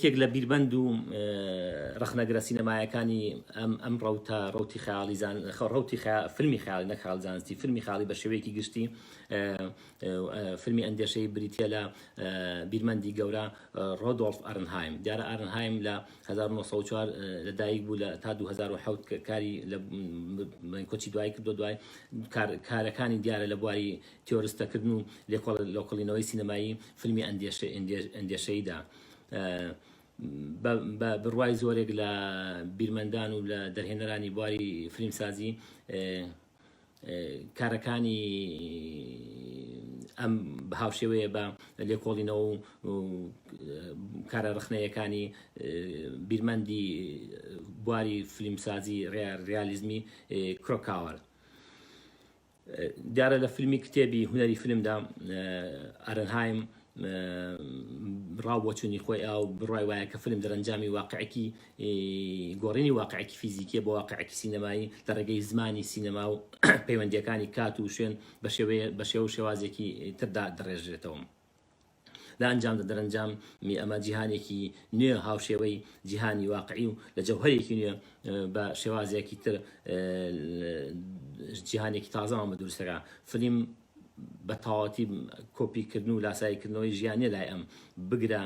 یەکێک لە بیرمەند و ڕەخنەگرە سینەمایەکانی ئەم ئەم ڕەوتە ڕەوتی خەیاڵی زان ڕەوتی فیلمی خەیاڵی نەک خەیاڵ زانستی فیلمی خەیاڵی بە شێوەیەکی گشتی فیلمی ئەندێشەی بریتیە لە بیرمەندی گەورە ڕۆدۆڵف ئەرنهایم دیارە ئارنهایم لە 1904 لە دایک بوو لە تا 2007 کاری لە کۆچی دوایی کردو دوای کارەکانی دیارە لە بواری تیۆرستەکردن و لێکۆڵینەوەی سینەمایی فیلمی ئەندێشەییدا بە بڕوای زۆرێک لە بیرمەندان و لە دەرهێنەرانی بواری فیلمسازی کارەکانی ئەم هاوشێوەیە بە لێکۆڵینەوە و کارە ڕخنەیەکانی بیرمەندی بواری فیلمسازی ڕیالیزمی کرۆکاوەر. دیارە لە فیلمی کتێبی هونەری فیلمدا ئارنهایم ڕاو بۆچوونی خۆی ئاو بڕای وایە کە فیلم دەرەنجامی واقعێکی گۆڕینی واقعێکی فیزیکیە بۆ واقعێکی سینەمایی لە ڕێگەی زمانی سینەما و پەیوەندیەکانی کات و شوێن بە شێوەیە بە شێوە و شێوازێکی تردا دەڕێژرێتەوە. لە ئەنجامدا دەرەنجامی ئەمە جیهانێکی نوێ هاوشێوەی جیهانی واقعی و لە جەوهەرێکی نوێ بە شێوازێکی تر جیهانێکی تازەمان بە دروستەکە فلیم بە تەواوەتی کۆپیکردن و لاساییکردنەوەی ژیان نیە لای ئەم بگرە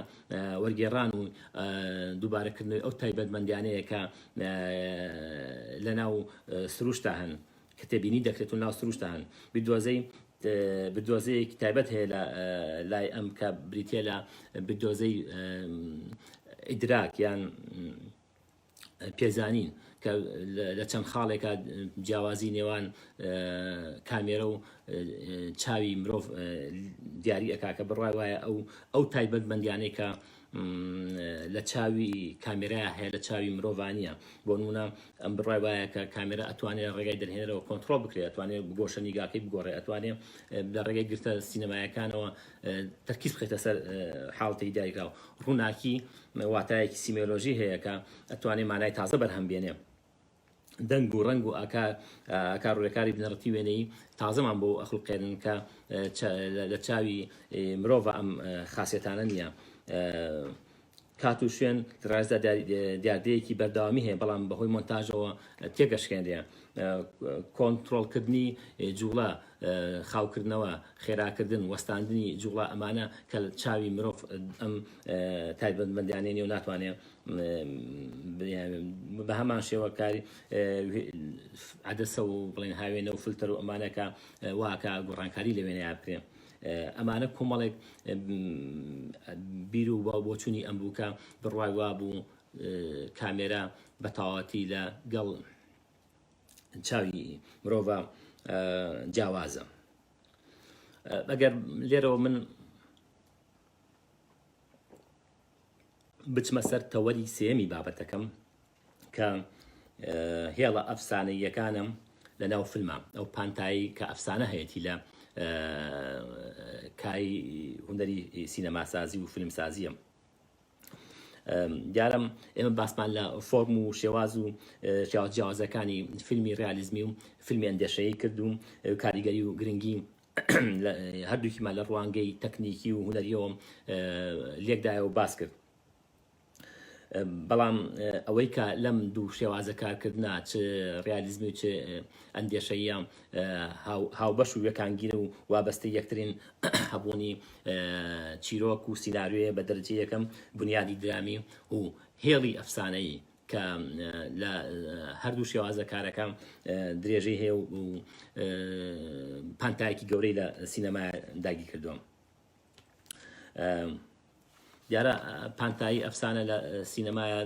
وەرگێڕان و دووبارەکردنەوەی ئەو تایبەتمەندیانەیە کە لەناو سروشتا هەن کە تێبینی دەکرێت و ناو سروشتا هەن بیردۆزەی بیردۆزەیەکی تایبەت هەیە لە لای ئەم کە بریتە لە بیردۆزەی ئیدراک یان پێزانین کە لە چەند خاڵێکا جیاوازی نێوان کامێرە و چاوی مرۆڤ دیاری ئەکا کە بڕای وایە ئەو ئەو تایبەتمەندیانەی کە لە چاوی کامێرا هەیە لە چاوی مرۆڤانیە بۆ نمونە ئەم بڕای وایە کە کامێرا ئەتوانێت ڕێگای دەرهێنەرەوە کۆنترۆڵ بکرێت ئەتوانێت گۆشە نیگاکەی بگۆڕێ ئەتوانێت لە ڕێگەی گرتە سینەمایەکانەوە تەرکیز بخێتە سەر حاڵەتی دیاریکراو ڕووناکی واتایەکی سیمێلۆژی هەیە کە ئەتوانێ مانای تازە بەرهەم بێنێ. دەنگ و ڕەنگ و ئاکار ئاکار و ڕێکاری بنەڕەتی وێنەیی تازەمان بۆ ئەخولقێنن کە لە چاوی مرۆڤ ئەم خاسێتانە نییە. کات و شوێن لە ڕاستدا دیاردەیەکی بەردەوامی هەیە بەڵام بەهۆی مۆنتاژەوە تێگەشکێنرێ. کۆنترۆڵکردنی جوڵە خاوکردنەوە، خێراکردن، وەستاندنی جوڵە ئەمانە کە چاوی مرۆڤ ئەم تایبەتمەندیانەی نیە و ناتوانێ بە هەمان شێوە کاری عەدەسە و بڵێن هاوێنە و فلتەر و ئەمانە کە واکە گۆڕانکاری لە وێنەیا بکرێ ئەمانە کۆمەڵێک بیر و بۆچوونی ئەم بوو کە بڕوای وابوو کامێرا بە تەواوەتی لە گەڵ چاوی مرۆڤە جیاوازە ئەگەر لێرەوە من بچمە سەر تەوەری سێمی بابەتەکەم کە هێڵە ئەفسانەیەکانم لە ناو فیلمە ئەو پانتایی کە ئەفسانە هەیەی لە کای هونەری سینەماسازی و فیلمسازیە دیارە ئێمە باسمان لە فۆرم و شێواز و شێواز جیاوازەکانی فیلمی ڕیالیزمی و فیلمی ئەندێشەیی کرد و کاریگەری و گرنگی هەردووکیمان لە ڕوانگەی تەکنیکی و هونەریەوە لێکدایەوە باس کرد. بەڵام ئەوەی کە لەم دوو شێوازە کارکردە چ ڕیالیزمی و چ ئەندێشەیە هاوبەش و یەکانگیرە و وابەستەی یەکترین هەبوونی چیرۆک و سیناریۆیە بە دەرەجەی یەکەم بونیادی درامی و هێڵی ئەفسانەیی کە لە هەردوو شێوازە کارەکە درێژەی هەیە و پانتایەکی گەورەی لە سینەما داگیر کردووە. دیارە پانتایی ئەفسانە لە سینەمایە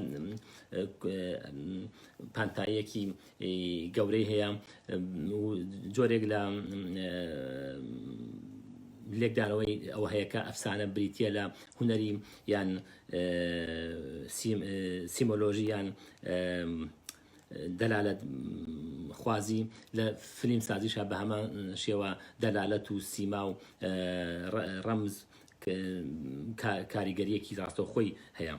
پانتاییەکی گەورەی هەیە و جۆرێک لە لێکدانەوەی ئەوە هەیە کە ئەفسانە بریتە لە هونەری یان سیمۆلۆژی یان دەلالەت خوازی لە فلیم سازیشا بە هەمان شێوە دەلالەت و سیما و ڕەمز کاریگەریەکی ڕاستەوخۆی هەیە.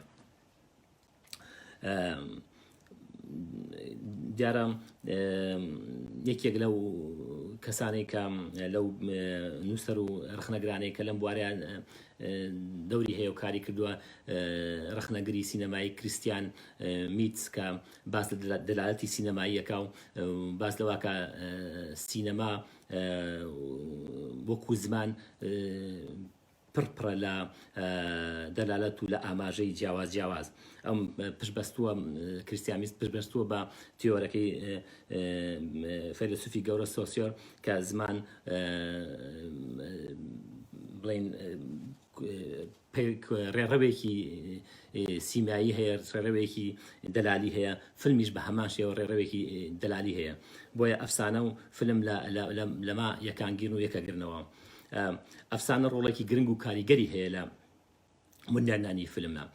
دیارە یەکێک لەو کەسانەی کە لەو نووسەر و ڕەخنەگرانەی کە لەم بوارەیان دەوری هەیە و کاری کردووە ڕەخنەگری سینەمایی کریستیان میتس کە باس لە دەلالەتی سینەماییەکە و باس لەوە کە سینەما وەکو زمان پڕ پڕە لە دەلالەت و لە ئاماژەی جیاواز جیاواز. ئەم پشتبەستووە کریستیان میتس پشتبەستووە بە تیۆرەکەی فەیلەسوفی گەورە سۆسیۆر کە زمان بڵێین ڕێڕەوێکی سیمایی هەیە ڕێڕەوێکی دەلالی هەیە فیلمیش بە هەمان شێوە ڕێڕەوێکی دەلالی هەیە بۆیە ئەفسانە و فیلم لەما یەکانگیرن و یەکەگرنەوە. ئەفسانە ڕۆڵێکی گرنگ و کاریگەری هەیە لە بنیادنانی فیلمە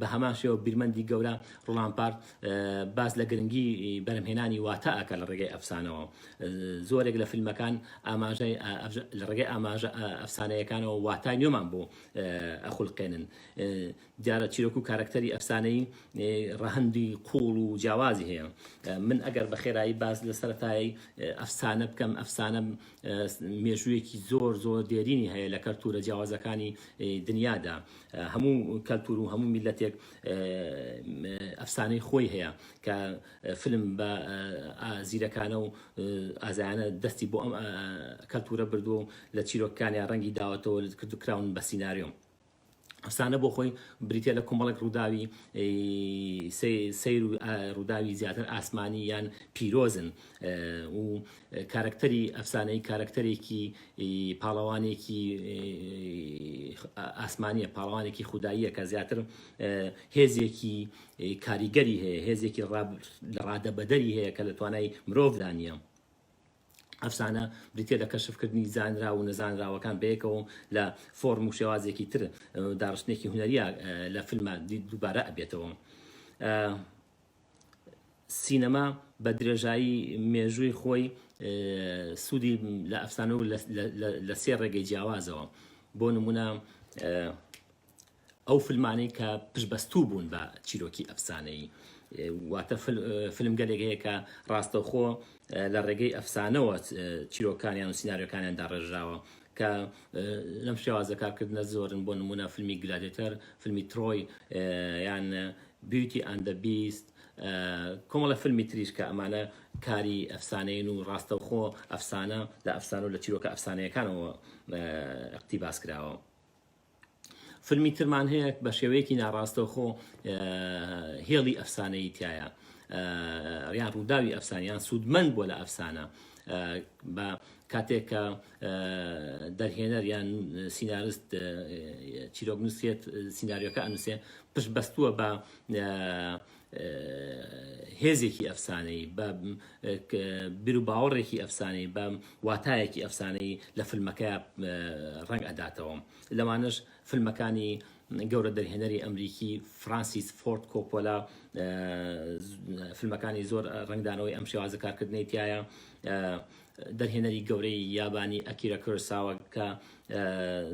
بە هەمان شێوە بیرمەندی گەورە ڕۆڵان بارت باس لە گرنگی بەرهەمهێنانی واتا ئەکا لە ڕێگەی ئەفسانەوە زۆرێک لە فیلمەکان ئاماژەی لە ڕێگەی ئاماژە ئەفسانەیەکانەوە واتای نوێمان بۆ ئەخولقێنن دیارە چیرۆک و کارەکتەری ئەفسانەیی ڕەهەندی قووڵ و جیاوازی هەیە. من ئەگەر بە خێرایی باس لە سەرەتای ئەفسانە بکەم، ئەفسانە مێژوویەکی زۆر زۆر دێرینی هەیە لە کەلتوورە جیاوازەکانی دنیادا. هەموو کەلتوور و هەموو میللەتێک ئەفسانەی خۆی هەیە کە فیلم بە زیرەکانە و ئازایانە دەستی بۆ ئەم کەلتوورە بردووە و لە چیرۆکەکانیا ڕەنگی داوەتەوە کراون بە سیناریۆ. ئەفسانە بۆ خۆی بریتە لە کۆمەڵێک ڕووداوی سەیر و ڕووداوی زیاتر ئاسمانی یان پیرۆزن و کارکتەری ئەفسانەی کارکتەرێکی پاڵەوانێکی ئاسمانیە پاڵەوانێکی خوداییە کە زیاتر هێزێکی کاریگەری هەیە هێزێکی لە ڕادەبەدەری هەیە کە لە توانای مرۆڤدا نییە. ئەفسانە بریتیە لە کەشفکردنی زانراو و نەزانراوەکان بەیەکەوە و لە فۆرم و شێوازێکی تر داڕشتنێکی هونەریە لە فیلمە دووبارە ئەبێتەوە. سینەما بە درێژایی مێژووی خۆی سوودی لە ئەفسانە و لە سێ ڕێگەی جیاوازەوە بۆ نمونە ئەو فیلمانەی کە پشتبەستوو بوون بە چیرۆکی ئەفسانەیی، واتە فیلمگەلێک هەیە کە ڕاستەوخۆ لە ڕێگەی ئەفسانەوە چیرۆکانیان و سیناریۆکانیان داڕێژراوە کە لەم شێوازە کارکردنە زۆرن بۆ نمونە فیلمی Gladiator، فیلمی Troy یان Beauty and the Beast کۆمەڵە فیلمی تریش کە ئەمانە کاری ئەفسانەین و ڕاستەوخۆ ئەفسانە لە ئەفسانە و لە چیرۆکە ئەفسانەیەکانەوە ئیقتیباس کراوە. فیلمی ترمان هەیە بە شێوەیەکی ناڕاستەوخۆ هێڵی ئەفسانەیی تایە یان ڕووداوی ئەفسانیان سوودمەند بووە لە ئەفسانە بە کاتێک کە دەرهێنەر یان سینارست چیرۆک نووسێت سیناریۆکە ئەنووسێ پشت بەستووە بە هێزێکی ئەفسانەیی بە بیروباوەڕێکی ئەفسانەیی بە واتایەکی ئەفسانەیی لە فیلمەکەیا ڕەنگ ئەداتەوە لەوانەش فیلمەکانی گەورە دەرهێنەری ئەمریکی فرانسیس فۆرد کۆپۆلا فیلمەکانی زۆر ڕەنگدانەوەی ئەم شێوازە کارکردنەی تایە دەرهێنەری گەورەی یابانی ئەکیرا کۆرساوە کە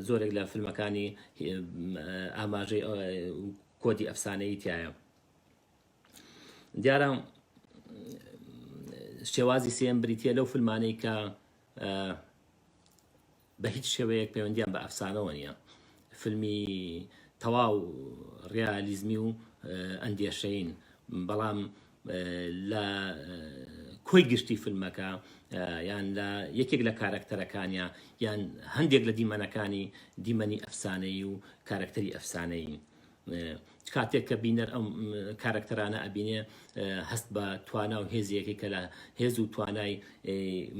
زۆرێک لە فیلمەکانی ئاماژەی کۆدی ئەفسانەیی تایە دیارە شێوازی سێم بریتە لەو فیلمانەی کە بە هیچ شێوەیەک پەیوەندیان بە ئەفسانەوە نییە فیلمی تەواو ڕیالیزمی و ئەندێشەین بەڵام لە کۆی گشتی فیلمەکە یان لە یەکێک لە کارەکتەرەکانیا یان هەندێک لە دیمەنەکانی دیمەنی ئەفسانەیی و کارەکتەری ئەفسانەیی کاتێک کە بینەر ئەم کارەکتەرانە ئەبینێ هەست بە توانا و هێزیەکەی کە لە هێز و توانای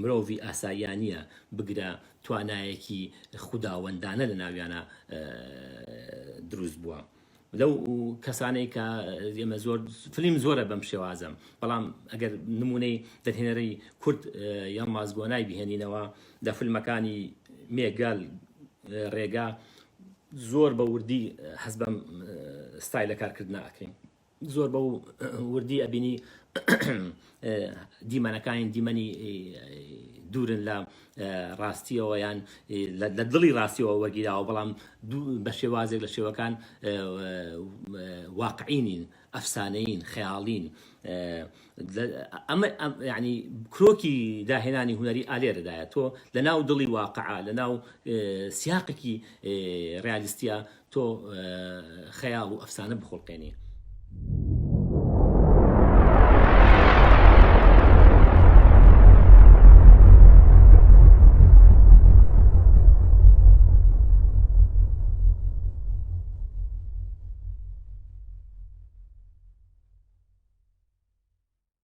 مرۆڤی ئاساییان نییە بگرە توانایەکی خوداوەندانە لە ناویانە دروست بووە. لەو کەسانەی کە ئێمە زۆر فلیم زۆرە بەم شێوازە بەڵام ئەگەر نمونەی دەرهێنەری کورد یەڵماز گۆنای بهێنینەوە لە فیلمەکانی مێگەل ڕێگا زۆر بە وردی هەست بەم ستایلە کارکردنە ئەکەین زۆر بە وردی ئەبینی دیمەنەکانی دیمەنی دوورن لە ڕاستیەوە یان لە دڵی ڕاستیەوە وەرگیراوە بەڵام بە شێوازێک لە شێوەکان واقعی نین ئەفسانەیین خەیاڵین ئەمە یعنی کرۆکی داهێنانی هونەری ئالێرەدایە تۆ لە ناو دڵی واقعا لە ناو سیاقێکی ڕیالیستیە تۆ خەیاڵ و ئەفسانە بخوڵقێنی.